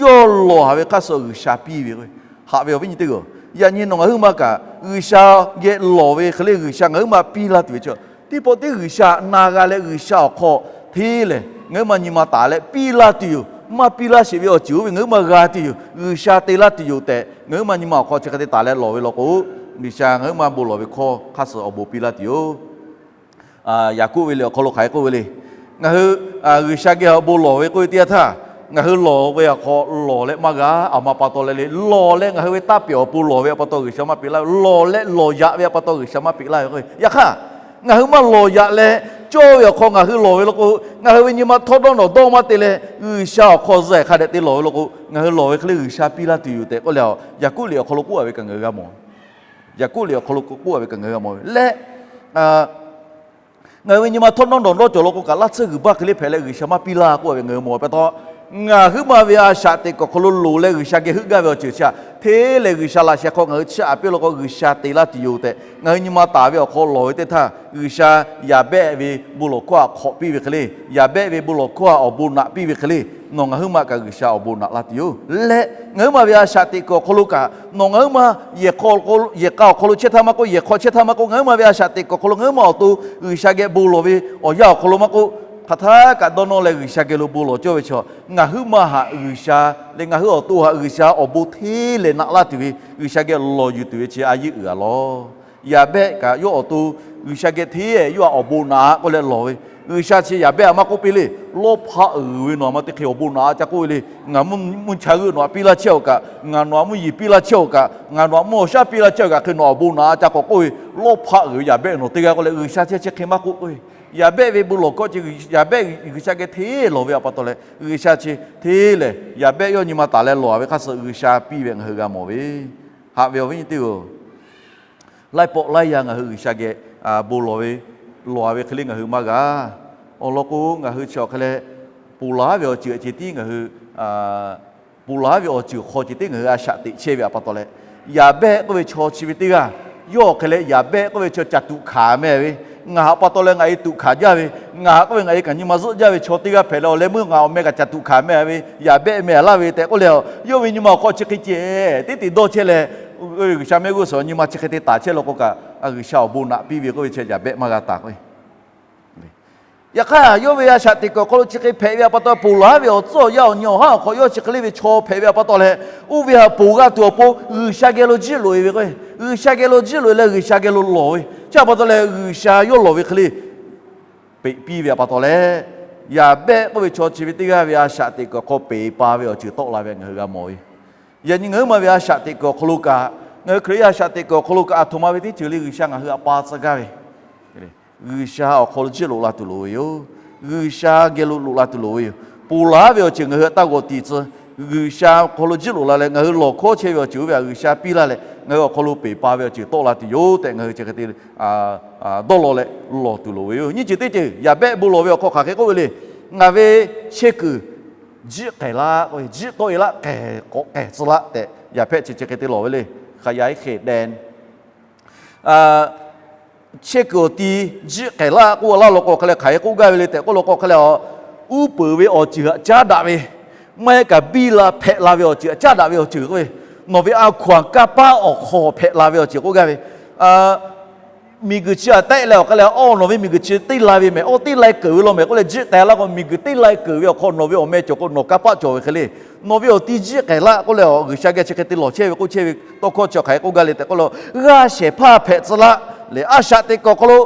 yawˇ lawˬ ve hk'aˇ suh G'uiˬsha piˇ ve k'o, haꞈ ve awˬ viˉ nyi teˇ g'aˇ, yaꞈ nyi nawˬ ngaˬ huiˉ ma kaꞈ G'uiˬsha geh lawˬ ve hk'e le G'uiˬsha ngaˬ huiˉ ma piˇ laˇ tuˬ ve chi teˇ pawˆ teˇ G'uiˬsha na g'a leh G'uiˬsha awˬ hk'aw hteˇ lehˬ ngaˬ huiˉ ma nyi ma taˍ leh piˇ laˇ tuˬ yoˬ. Maˇ piˇ laˇ sheˍ ve awˬ ceuˬ oˇ ve ngaˬ huiˉ ma g'a tuˬ yoˬ. G'uiˬsha te laˇ tuˬ yoˬ tehꞈ ngaˬ huiˉ ma nyi ma awˬ hk'aw chi hk'e te taˍ leh lawˬ ve law k'o, G'uiˬsha ngaˬ huiˉ ma bon lawˬ ve hkawˇ hk'aˇ suh awˬ bon piˇ laˇ tuˬ yoˬ. Yaˍkoˆ ve liꞈ awˬ hk'aw lo hk'aˬ hk'e k'oˆ ve le. Ngaˬ hui G'uiˬsha geh awˬ bon lawˬ ve k'oˆ ve teˇ yanˇ htaˇ, ngaˬ hui lawˬ ve awˬ hk'aw lawˬ leh maˇ g'a, a ma pa taw leh le lawˬ leh ngaˬ hui ve taˇ pehˍ awˬ pon lawˬ ve a pa taw G'uiˬsha maˇ peꞈ laˇ ve, lawˬ leh lawˬ yaꞈ ve a pa taw G'uiˬsha maˇ peꞈ laˇ ve k'o, yaꞈ hk'aˇ ngaˬ hui maˇ lawˬ yaꞈ leh cawˇ ve awˬ hk'aw ngaˬ hui lawˬ ve law k'o, ngaˬ hui ve nyi ma htawˇ dawˇ nawˬ dawˇ maˇ te leh G'uiˬsha awˬ hk'aw zuhˆ hk'a dehꞈ te lawˬ ve law k'o, ngaˬ hui lawˬ ve hk'e le G'uiˬsha piˇ laˇ tuˬ yoˬ tehꞈ k'oˆ leh, Yaˍkoˆ liꞈ awˬ hk'aw lo k'oˆ a ve kaꞈ ngaˬ hui g'a mawˬ. Yaˍkoˆ liꞈ awˬ hk'aw lo k'oˆ a ve kaꞈ ngaˬ hui g'a mawˬ ve leh, ngaˬ hui ve nyi ma htawˇ dawˇ nawˬ dawˇ cawˬ law k'o kaꞈ, laˇ tsuhˇ g'uiˬ baˇ hk'e le hpehꞈ leh G'uiˬsha maˇ piˇ laˇ k'oˆ a ve ngaˬ hui mawˬ ve pa taw, ngaˬ huiˉ ma ve a shaꞈ teꞈ kuiˬ awˬ hk'aw lo loˍ leh G'uiˬsha geh heuˆ gaˇ ve awˬ ceuˬ chi htaꞈ hteˇ lehˬ G'uiˬsha laꞈ sheh hk'aw ngaˬ hui chiˇ aꞈ piˇ law k'o G'uiˬsha te laˇ tuˬ yoˬ tehꞈ ngaˬ hui nyi ma taˍ ve awˬ hk'aw lawˬ ve teˇ htaˇ, G'uiˬsha yaˍ behˆ ve bon lawˬ hkawˇ htaꞈ hk'awꞈ piˇ ve hk'e le, yaˍ behˆ ve bon lawˬ hkawˇ htaꞈ awˬ bon naꞈ piˇ ve hk'e le, nawˬ ngaˬ huiˉ ma kaꞈ G'uiˬsha awˬ bon naꞈ laˇ tuˬ yoˬ. Leh ngaˬ huiˉ ma ve a shaꞈ teꞈ kuiˬ awˬ hk'aw lo kaꞈ nawˬ ngaˬ huiˉ ma yehˬ k'a awˬ hk'aw lo chehˇ htaˇ maˇ k'oˆ, yehˬ hk'aw chehˇ htaˇ maˇ k'oˆ, ngaˬ huiˉ ma ve a shaꞈ teꞈ kuiˬ awˬ hk'aw lo ngaˬ huiˉ ma awˬ to G'uiˬsha geh bon lawˬ ve awˬ yanˇ awˬ hk'aw lo maˇ k'oˆ, hk'aˬ htaˇ kaꞈ dawˇ nawˇ leh G'uiˬsha geh lo bon lawˬ cawˇ ve chaw, ngaˬ huiˉ ma htaꞈ G'uiˬsha leh ngaˬ hui awˬ to htaꞈ G'uiˬsha awˬ bon hteˇ lehˬ naꞈ laˇ tuˬ ve, G'uiˬsha geh lawˬ yuˬ tuˬ ve chi a yeˇ uiˍ a lawˬ. Yaˍbehˆ kaꞈ yawˇ awˬ to G'uiˬsha geh hteˇ yawˇ htaꞈ awˬ bon naꞈ k'oˆ leh lawˬ ve. G'uiˬsha chi Yaˍbehˆ htaꞈ maˇ k'oˆ piˇ le. Lawˇ hpaˆ uiˍ ve nawˬ htaꞈ maˇ te hk'e awˬ bon naꞈ ca k'oˆ ve le. Ngaˬ mvuhˇ cha g'euˆ nawˬ htaꞈ piˇ laˇ chehˇ awˬ kaꞈ, ngaˬ nawˬ htaꞈ mvuhˇ yeˬ piˇ laˇ chehˇ awˬ kaꞈ, ngaˬ nawˬ htaꞈ mvuhˇ awˬ shaˉ piˇ laˇ chehˇ awˬ kaꞈ hk'e nawˬ awˬ bon naꞈ ca k'awꞈ k'oˆ ve. Lawˇ hpaˆ uiˍ ve Yaˍbehˆ nawˬ teˇ g'aˇ k'oˆ leh G'uiˬsha chi chi hk'e maˇ k'oˆ k'oˆ ve. Yaˍbehˆ ve bon lawˬ hkawˇ chi, Yaˍbehˆ G'uiˬsha geh hteˇ lawˬ ve htaꞈ pa taw leh G'uiˬsha chi hteˇ lehˬ Yaˍbehˆ yawˇ nyi ma taˍ leh lawˬ ve hk'a suh G'uiˬsha piˇ ve ngaˬ hui g'a mawˬ ve. Haꞈ ve awˬ viˉ nyi teˇ-oˬ, laiˉ pawˆ laiˉ yaˇ ngaˬ hui G'uiˬsha geh bon lawˬ ve, lawˬ ve hk'e le ngaˬ hui maˇ g'a. Awˬ lawn k'o, ngaˬ hui chi awˬ hk'e leh ponˬ laˬ ve awˬ ceuˬ ceh tiˉ ngaˬ hui ponˬ laˬ ve awˬ ceuˬ hk'aw ceh tiˉ ngaˬ hui a shaꞈ teꞈ chehˇ ve htaꞈ pa taw leh, Yaˍbehˆ k'oˆ ve chaw chi ve teˇ g'aˇ, yawˇ awˬ hk'e leh Yaˍbehˆ k'oˆ ve chaw ca tuꞈ hkanˍ meh ve, ngaˬ htaꞈ pa taw leh ngaˬ e tuꞈ hkanˍ jaˇ ve, ngaˬ htaꞈ k'oˆ ve ngaˬ e kaꞈ nyi ma zuhˆ jaˇ ve chaw teˇ g'aˇ hpehꞈ leh awˬ leh meuˇ ngaˬ awˬ meh kaꞈ ca tuꞈ hkanˍ meh ve, Yaˍbehˆ meh laˇ ve tehꞈ k'oˆ leh, yawˇ ve nyi ma awˬ hk'aw chi hk'e ceh teˉ te dawˇ chehˇ leh, G'uiˬsha mehˆ g'uˇ suhˍ nyi ma chi hk'e te taˍ chehˇ law k'o kaꞈ, G'uiˬsha awˬ bon naꞈ piˇ ve k'oˆ ve chi Yaˍbehˆ maˇ g'a taˍ k'o Yaꞈ hk'aˇ, yawˇ ve a shaꞈ teꞈ kuiˬ awˬ hk'aw lo chi hk'e hpehꞈ ve htaꞈ pa taw, ponˬ laˬ ve awˬ tcuhˉ awˬ yanˇ awˬ nyi awˬ haˉ awˬ hk'aw yawˇ chi hk'e le ve chaw hpehꞈ ve htaꞈ pa taw leh, oˇ ve htaꞈ ponˬ g'a tuˬ awˬ pon G'uiˬsha geh lo jiˆ loꞈ e ve k'o, G'uiˬsha geh lo jiˆ loꞈ e leh G'uiˬsha geh lo lawˬ ve chi htaꞈ pa taw leh, G'uiˬsha yawˇ lawˬ ve hk'e le peꞈ piˇ ve htaꞈ pa taw leh, Yaˍbehˆ k'oˆ ve chaw chi ve teˇ g'aˇ ve a shaꞈ teꞈ kuiˬ awˬ hk'aw peˬ pa ve awˬ ceuˬ tawˆ la ve ngaˬ hui g'a mawˬ ve. Yaꞈ nyi ngaˬ huiˉ ma ve a shaꞈ teꞈ kuiˬ awˬ hk'aw lo kaꞈ, ngaˬ hui Hkriꞈ yaˇ a shaꞈ teꞈ kuiˬ awˬ hk'aw lo kaꞈ, aˬ htoꞈ ma ve teˇ ceuˬ le G'uiˬsha ngaˬ hui htaꞈ pa tcuh gaˇ ve G'uiˬsha awˬ hk'aw lo jiˆ loꞈ la tuˬ loˍ ve yoˬ. G'uiˬsha geh lo loꞈ la tuˬ loˍ ve yoˬ. Ponˬ laˬ ve awˬ ceuˬ ngaˬ hui htaꞈ taˇ g'awˬ tiˍ tcuh. G'uiˬsha awˬ hk'aw lo jiˆ loꞈ la leh, ngaˬ hui lawˬ hkawˇ chehˇ ve awˬ ceuˬ oˇ ve htaꞈ G'uiˬsha piˇ laˇ leh, ngaˬ hui awˬ hk'aw lo peˬ pa ve awˬ ceuˬ tawˆ la tuˬ yoˬ tehꞈ, ngaˬ hui chi hk'e te dawˇ law leh lawˬ tuˬ loˍ ve yoˬ. Nyiˇ ceuˬ teˇ ceuˬ, Yaˍbehˆ bon lawˬ ve awˬ hk'aw hk'aˬ hk'e k'oˆ ve le. Ngaˬ ve chehˇ kuiˬ jiˆ k'ehˬ laˇ k'o, jiˆ tawˆ e laˇ, k'ehˬ k'awꞈ k'ehˬ tcuh laˇ tehꞈ, Yaˍbehˆ chi chi hk'e te lawˬ ve le. Hk'aˬ yaꞈ iˉ hk'e deh chehˇ kuiˬ awˬ ti jiˆ k'ehˬ laˇ k'oˆ laˇ law k'o hk'e leh hk'aˬ hk'e k'oˆ gaˇ ve le tehꞈ k'oˆ law k'o hk'e leh, uˉ peunˍ ve awˬ ceuˬ htaꞈ caˉ daꞈ ve, maˇ heˆ kaꞈ biˇ la hpehꞈ la ve awˬ ceuˬ htaꞈ caˉ daꞈ ve awˬ ceuˬ k'oˆ ve, nawˬ ve a hkaw anˬ kanˇ paˆ awˬ hk'aw hpehꞈ la ve awˬ ceuˬ k'oˆ gaˇ ve. Miˬguiˬ chi htaꞈ tehˆ leh awˬ hk'e leh, awˬ nawˬ ve miˬguiˬ chi teˇ lai ve mehˍ, awˬ teˇ lai keunˍ ve law mehˍ k'oˆ leh jiˆ k'ehˬ laˇ k'o, miˬguiˬ teˇ lai keunˍ ve awˬ hk'aw nawˬ ve awˬ meh cawˬ k'o nawˬ kanˇ paˆ cawˬ ve hk'e le. Nawˬ ve awˬ ti jiˆ k'ehˬ laˇ k'oˆ leh, G'uiˬsha geh chi hk'e te lawˬ chehˇ ve k'oˆ chehˇ ve tawˇ hkawˇ chi hk'aˬ hk'e k'oˆ gaˇ le tehꞈ k'oˆ law, g'aˇ shehˍ hpaˇ hpehꞈ tcuh laˇ leh, a shaꞈ teꞈ kuiˬ awˬ hk'aw lo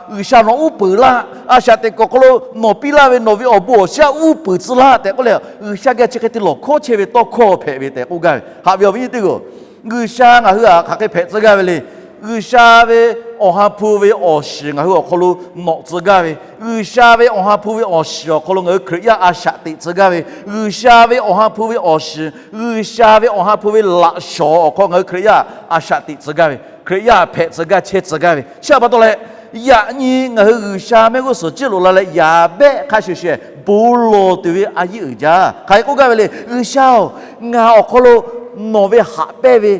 G'uiˬsha nawˬ uˉ peunˍ laˇ, a shaꞈ teꞈ kuiˬ awˬ hk'aw lo nawˬ piˇ laˇ ve nawˬ ve awˬ bon awˬ shaˉ uˉ peunˍ tcuh laˇ tehꞈ k'oˆ leh, G'uiˬsha geh chi hk'e te lawˬ hkawˇ chehˇ ve tawˇ hkawˇ hpehꞈ ve tehꞈ k'oˆ gaˇ ve. Haꞈ ve awˬ viˉ nyi teˇ g'aˇ, G'uiˬsha ngaˬ hui htaꞈ hk'aˬ hk'e hpehꞈ tcuh gaˇ ve le. G'uiˬsha ve awˬ ha hpu ve awˬ shiˍ ngaˬ hui awˬ hk'aw lo nawꞈ tcuh gaˇ ve, G'uiˬsha ve awˬ ha hpu ve awˬ shiˍ awˬ hk'aw lo ngaˬ hui Hkriꞈ yaˇ a shaꞈ teꞈ tcuh gaˇ ve, G'uiˬsha ve awˬ ha hpu ve awˬ shiˍ, G'uiˬsha ve awˬ ha hpu ve laꞈ shawˍ awˬ hk'aw ngaˬ hui Hkriꞈ yaˇ a shaꞈ teꞈ tcuh gaˇ ve, Hkriꞈ yaˇ hpehꞈ tcuh gaˇ chehˇ tcuh gaˇ ve chi htaꞈ pa taw leh, yaꞈ nyi ngaˬ hui G'uiˬsha mehˆ g'uˇ suhˍ jiˆ loꞈ la leh Yaˍbehˆ hk'a shuˍ shuˍ bon lawˬ tuˬ ve a yeˇ uiˍ jaˇ. Hk'aˬ hk'e k'oˆ gaˇ ve le, G'uiˬsha-oˬ, ngaˬ awˬ hk'aw lo nawˬ ve haꞈ pehnˇ ve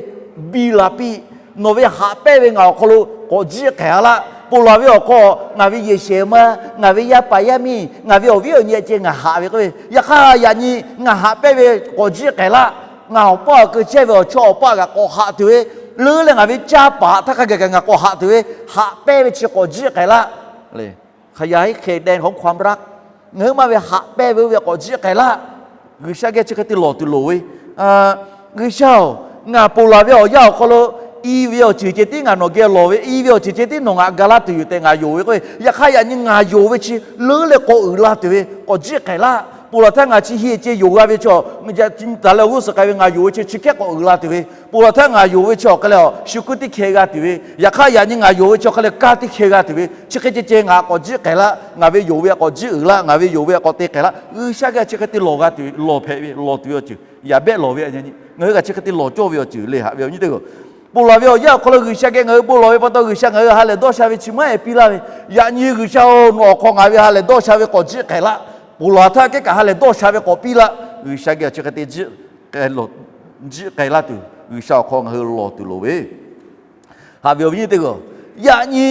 biˇ la piˇ. Nawˬ ve haꞈ pehnˇ ve ngaˬ awˬ hk'aw lo k'awꞈ jiˆ k'ehˬ a laˇ. Ponˬ laˬ ve awˬ hk'aw ngaˬ ve yehˬ shehˍ ma, ngaˬ ve yaˇ paˍ yaˇ miˇ, ngaˬ ve awˬ viˉ awˬ nyi ceh ngaˬ haꞈ ve k'oˆ ve, yaꞈ hk'aˇ yaꞈ nyi ngaˬ haꞈ pehnˇ ve k'awꞈ jiˆ k'ehˬ laˇ. Ngaˬ awˬ paˇ awˬ keu chehˇ ve awˬ chawˇ awˬ paˆ kaꞈ k'awꞈ haꞈ tuˬ ve, leuˉ leh ngaˬ ve caˇ paˍ htaˇ hk'a gaˬ kaꞈ ngaˬ k'awꞈ haꞈ tuˬ ve, haꞈ pehnˇ ve chi k'awꞈ jiˆ k'ehˬ laˇ. Hk'aˬ yaꞈ iˉ hk'e deh hk'aw hk'aw mraˇ, ngaˬ hui maˇ ve haꞈ pehnˇ ve oˇ ve k'awꞈ jiˆ k'ehˬ laˇ. G'uiˬsha geh chi hk'e te lawˬ tuˬ loˍ ve, G'uiˬsha-oˬ, ngaˬ ponˬ laˬ ve awˬ yanˇ awˬ hk'aw lo i ve awˬ ceuˬ ceh tiˉ ngaˬ nawˬ geh lawˬ ve, i ve awˬ ceuˬ ceh tiˉ nawˬ ngaˬ ga laˇ tuˬ yoˬ tehꞈ ngaˬ yonˍ ve k'o, yaꞈ hk'aˇ yaꞈ nyi ngaˬ yonˍ ve chi leuˉ leh k'awꞈ uiˍ la tuˬ ve k'awꞈ jiˆ k'ehˬ laˇ. Ponˬ laˬ htaˇ ngaˬ chi heˇ ceh yonˍ g'a ve chi, taˍ leh awˬ g'uˇ suhˍ k'ai ve ngaˬ yonˍ ve chi chi hkehˉ k'awꞈ uiˍ la tuˬ ve, ponˬ laˬ htaˇ ngaˬ yonˍ ve chi awˬ hk'e leh a shu kuiˉ teˇ hkeh g'a tuˬ ve, yaꞈ hk'aˇ yaꞈ nyi ngaˬ yonˍ ve chi awˬ hk'e leh kanˇ teˇ hkeh g'a tuˬ ve, chi hk'e ceh ceh ngaˬ k'awꞈ jiˆ k'ehˬ laˇ, ngaˬ ve yonˍ ve k'awꞈ jiˆ uiˍ laˇ, ngaˬ ve yonˍ ve k'awꞈ te k'ehˬ laˇ. G'uiˬsha geh chi hk'e te lawˬ g'a tuˬ, lawˬ hpehꞈ ve, lawˬ tuˬ ve awˬ ceuˬ Yaˍbehˆ lawˬ ve, ngaˬ hui kaꞈ chi hk'e te lawˬ cawˇ ve awˬ ceuˬ le. Haꞈ ve awˬ nyi teˇ g'aˇ, ponˬ laˬ ve awˬ yanˇ awˬ hk'aw lo G'uiˬsha geh ngaˬ hui bon lawˬ ve pa taw G'uiˬsha ngaˬ hui ha lehˬ dawˇ sha ve chi maˇ heˆ piˇ laˇ ve. Yaꞈ nyi G'uiˬsha-oˬ, nawˬ awˬ hk'aw ngaˬ ve ha lehˬ dawˇ sha ve k'awꞈ jiˆ k'ehˬ laˇ. Ponˬ laˬ htaˇ kehˉ kaꞈ ha lehˬ dawˇ sha ve k'awꞈ piˇ laˇ. G'uiˬsha geh chi hk'e te jiˆ k'ehˬ laˇ tuˬ, G'uiˬsha awˬ hk'aw ngaˬ hui lawˬ tuˬ loˍ ve. Haꞈ ve awˬ viˉ nyi teˇ g'aˇ, yaꞈ nyi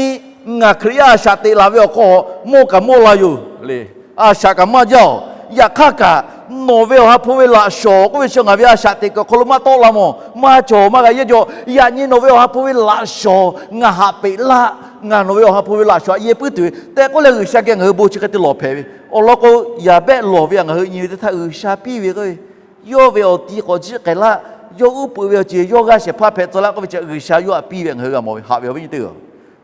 ngaˬ Hkriꞈ yaˇ a shaꞈ teꞈ laˬ ve awˬ hk'aw mawˇ kaꞈ mawˇ la yoˬ le. A shaꞈ kaꞈ maˇ jaˇ-oˬ. Yaꞈ hk'aˇ kaꞈ nawˬ ve awˬ ha hpu ve laꞈ shawˍ k'oˆ ve chi ngaˬ ve a shaꞈ teꞈ kuiˬ awˬ hk'aw lo maˇ tawˆ la mawˬ, maˇ cawˬ maˇ g'a yehˇ jaw. Yaꞈ nyi nawˬ ve awˬ ha hpu ve laꞈ shawˍ ngaˬ haꞈ peꞈ laˇ. Ngaˬ nawˬ ve awˬ ha hpu ve laꞈ shawˍ htaꞈ yehˇ puiˉ tuˬ ve tehꞈ k'oˆ leh G'uiˬsha geh ngaˬ hui bon chi hk'e te lawˬ hpehꞈ ve. Awˬ lawn k'o, Yaˍbehˆ lawˬ ve htaꞈ ngaˬ hui nyi ve teˇ htaˇ G'uiˬsha piˇ ve k'o, yawˇ ve awˬ ti k'awꞈ jiˆ k'ehˬ laˇ. Yawˇ uˉ peunˍ ve awˬ ceuˬ yawˇ g'aˇ shehˍ hpaˇ hpehꞈ tcuh laˇ k'oˆ ve chi G'uiˬsha yawˇ htaꞈ piˇ ve ngaˬ hui g'a mawˬ ve haꞈ ve awˬ viˉ nyi teˇ-oˬ.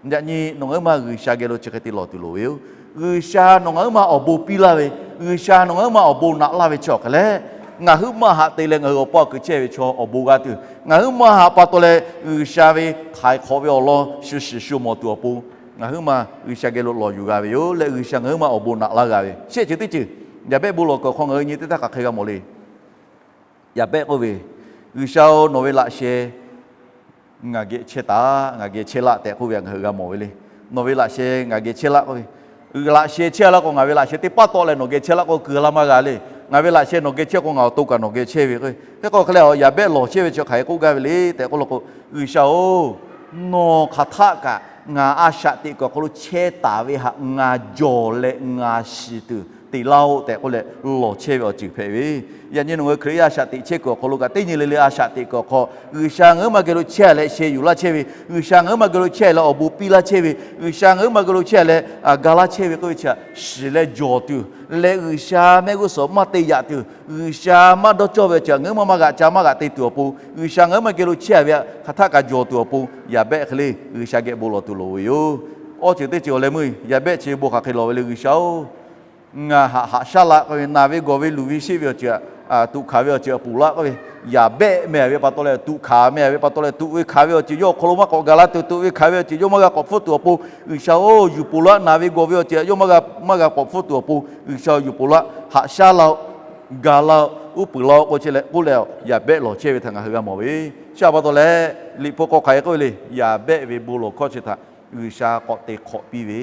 Yaꞈ nyi nawˬ ngaˬ huiˉ ma G'uiˬsha geh lo chi hk'e te lawˬ tuˬ loˍ ve yoˬ. G'uiˬsha nawˬ ngaˬ huiˉ ma awˬ bon piˇ laˇ ve, G'uiˬsha nawˬ ngaˬ huiˉ ma awˬ bon naꞈ laˇ ve chi awˬ hk'e leh, ngaˬ huiˉ ma htaꞈ te leh ngaˬ hui awˬ paˇ awˬ kuiˬ chehˇ ve chaw awˬ bon g'a tuˬ, ngaˬ huiˉ ma htaꞈ pa taw leh G'uiˬsha ve htaiˍ hk'awꞈ ve awˬ lawn shu shiˍ shu mawˬ tuˬ awˬ pon, ngaˬ huiˉ ma G'uiˬsha geh lo lawˬ yuˬ g'a ve yoˬ. Leh G'uiˬsha ngaˬ huiˉ ma awˬ bon naꞈ laˇ g'a ve shehˆ ceuˬ teˇ ceuˬ, yaˍbehˆ bon lawˬ kuiˬ awˬ hk'aw ngaˬ hui nyi teˇ htaˇ hk'aˬ hk'e g'a mawˬ le. Yaˍbehˆ k'oˆ ve, G'uiˬsha-oˬ, nawˬ ve laꞈ sheh ngaˬ geh chehˇ taˍ, ngaˬ geh chehˇ laˆ tehꞈ k'oˆ ve htaꞈ ngaˬ hui g'a mawˬ ve le. Nawˬ ve laꞈ sheh ngaˬ geh chehˇ laˆ k'oˆ ve, laꞈ sheh chehˇ laˇ k'o ngaˬ ve laꞈ sheh teˇ paˉ tawˆ leh nawˬ geh chehˇ laˆ k'o keu laˇ maˇ g'a le. Ngaˬ ve laꞈ sheh nawˬ geh chehˇ k'o ngaˬ awˬ to kaꞈ nawˬ geh chehˇ ve k'o, hk'e k'o hk'e leh Yaˍbehˆ lawˬ chehˇ ve chi hk'aˬ hk'e k'oˆ gaˇ ve le tehꞈ k'oˆ law k'o, G'uiˬsha-oˬ, nawˬ hk'aˬ htaˆ kaꞈ ngaˬ a shaꞈ teꞈ kuiˬ awˬ hk'aw lo chehˇ taˍ ve htaꞈ ngaˬ jawˬ leh ngaˬ shiˍ tuˬ te laˇ-oˆ tehꞈ k'oˆ leh lawˬ chehˇ ve awˬ ceuˬ hpehꞈ ve. Yaꞈ nyi nawˬ ngaˬ hui Hkriꞈ yaˇ a shaꞈ teꞈ chehˇ kuiˬ awˬ hk'aw lo kaꞈ teˇ nyi le le a shaꞈ teꞈ kuiˬ awˬ hk'aw G'uiˬsha ngaˬ huiˉ ma geh lo chehˇ leh sheh yuˬ laˇ chehˇ ve, G'uiˬsha ngaˬ huiˉ ma geh lo chehˇ leh awˬ bon piˇ laˇ chehˇ ve, G'uiˬsha ngaˬ huiˉ ma geh lo chehˇ leh ga laˇ chehˇ ve k'oˆ ve chi htaꞈ shiˍ leh jawˬ tuˬ, leh G'uiˬsha mehˆ g'uˇ suhˍ maˇ te yaꞈ tuˬ, G'uiˬsha maˇ dawˇ cawˇ ve awˬ ceuˬ ngaˬ huiˉ ma maˇ g'aꞈ ca maˇ g'aꞈ te tuˬ awˬ pon, G'uiˬsha ngaˬ huiˉ ma geh lo chehˇ ve htaꞈ hk'aˬ htaˆ kaꞈ jawˬ tuˬ awˬ pon, Yaˍbehˆ hk'e le G'uiˬsha geh bon lawˬ tuˬ loˍ ve yoˬ. Awˬ ceuˬ teˇ ceuˬ awˬ leh meuˇ Yaˍbehˆ chi bon hk'aˬ hk'e lawˬ ve le, G'uiˬsha-oˬ, ngaˬ htaꞈ haꞈ shaˉ laˇ k'oˆ ve, naˬ ve gawˬ ve luˬ ve sheˆ ve awˬ ceuˬ, tuꞈ hkanˍ ve awˬ ceuˬ htaꞈ ponˬ laˇ k'oˆ ve, Yaˍbehˆ meh ve pa taw leh tuꞈ hkanˍ meh ve pa taw leh tuꞈ ve hkanˍ ve awˬ ceuˬ yawˇ awˬ hk'aw lo maˇ k'awꞈ gaˬ la tuˬ, tuꞈ ve hkanˍ ve awˬ ceuˬ yawˇ maˇ g'a k'awꞈ hpfuhˇ tuˬ awˬ pon, G'uiˬsha-oˬ, yuˬ ponˬ laˇ, naˬ ve gawˬ ve awˬ ceuˬ yawˇ maˇ g'a k'awꞈ hpfuhˇ tuˬ awˬ pon, G'uiˬsha-oˬ, yuˬ ponˬ laˇ, haꞈ shaˉ laˇ-oˆ, ga laˇ-oˆ, uˉ peunˍ laˇ-oˆ k'oˆ chehˇ leh k'oˆ leh Yaˍbehˆ lawˬ chehˇ ve htaꞈ ngaˬ hui g'a mawˬ ve. Chi pa taw leh Liꞈ hpu hk'aw hk'aˬ hk'e k'oˆ ve le, Yaˍbehˆ ve bon lawˬ hkawˇ chi htaꞈ G'uiˬsha k'awꞈ te hk'awꞈ piˇ ve,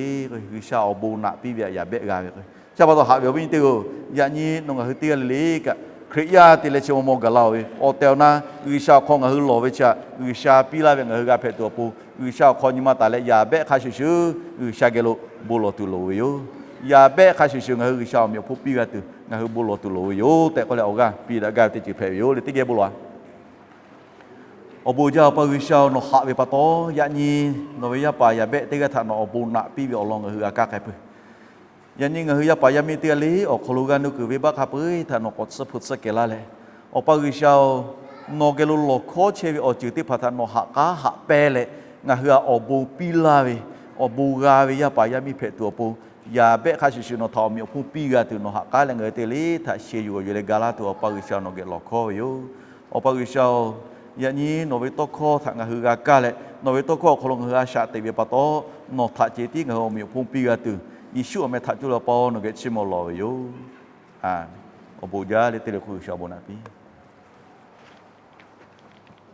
G'uiˬsha awˬ bon naꞈ piˇ ve htaꞈ Yaˍbehˆ g'a ve k'o, chi pa taw haꞈ ve awˬ viˉ nyi teˇ-oˬ, yaꞈ nyi nawˬ ngaˬ hui teˇ g'aˇ le le kaꞈ Hkriꞈ yaˇ te leh chi maw maw gaˬ la-oˬ ve awˬ tehˬ awˬ na, G'uiˬsha awˬ hk'aw ngaˬ hui lawˬ ve chi htaꞈ G'uiˬsha piˇ laˇ ve ngaˬ hui g'a hpehꞈ tuˬ awˬ pon, G'uiˬsha awˬ hk'aw nyi ma taˍ leh Yaˍbehˆ hk'a shuˍ shuˍ G'uiˬsha geh lo bon lawˬ tuˬ loˍ ve yoˬ. Yaˍbehˆ hk'a shuˍ shuˍ ngaˬ hui G'uiˬsha awˬ meꞈ awˬ hponˇ piˇ g'a tuˬ ngaˬ hui bon lawˬ tuˬ loˍ ve yoˬ tehꞈ k'oˆ leh awˬ g'aˇ piˇ daꞈ gaˇ ve teˇ ceuˬ hpehꞈ ve yoˬ le. Teˇ geh bon lawˬ-a. Awˬ bon jaˇ Awˬ pa G'uiˬsha-oˬ, nawˬ haꞈ ve pa taw yaꞈ nyi nawˬ ve yaˇ paˍ Yaˍbehˆ teˇ g'aˇ htaꞈ nawˬ awˬ bon naꞈ piˇ ve awˬ lawn ngaˬ hui g'a kaˇ k'ai peuˬ. Yaꞈ nyi ngaˬ hui yaˇ paˍ yaˇ miˇ teˇ g'aˇ le awˬ hk'aw lo g'a nuˇ kuiˬ venˇbaˆ hk'a peu-eˬ htaꞈ nawˬ k'awꞈ tsuhˇ hpu tsuhˇ kehˬ laˇ leh, Awˬ pa G'uiˬsha-oˬ, nawˬ geh lo lawˬ hkawˇ chehˇ ve awˬ ceuˬ teˇ hpaˍ htaꞈ nawˬ haꞈ k'aˉ haꞈ pehnˇ leh, ngaˬ hui htaꞈ awˬ bon piˇ laˇ ve, awˬ bon g'a ve yaˇ paˍ yaˇ miˇ hpehꞈ tuˬ awˬ pon, Yaˍbehˆ hk'a shuˍ shuˍ nawˬ htaꞈ awˬ meꞈ awˬ hponˇ piˇ g'a tuˬ nawˬ haꞈ k'aˉ leh ngaˬ hui teˇ g'aˇ le htaꞈ sheh yuˬ g'awˬ yuˬ leh ga laˇ tuˬ Awˬ pa G'uiˬsha nawˬ geh lawˬ hkawˇ ve yoˬ. Awˬ pa G'uiˬsha-oˬ, yaꞈ nyi nawˬ ve tawˇ hkawˇ htaꞈ ngaˬ hui g'a kaˇ leh nawˬ ve tawˇ hkawˇ awˬ hk'aw lo ngaˬ hui a shaꞈ teꞈ ve pa taw, nawˬ htaꞈ ceh tiˉ ngaˬ hui awˬ meꞈ awˬ hponˇ piˇ g'a tuˬ, Yeˍsuˆ awˬ meh htaꞈ cuˇ leh Awˬ pa-oˬ, nawˬ geh chiˇ mvuh lawˬ ve yoˬ. Awˬ bon jaˇ le teˇ le hk'oˆ G'uiˬsha awˬ bon naꞈ piˇ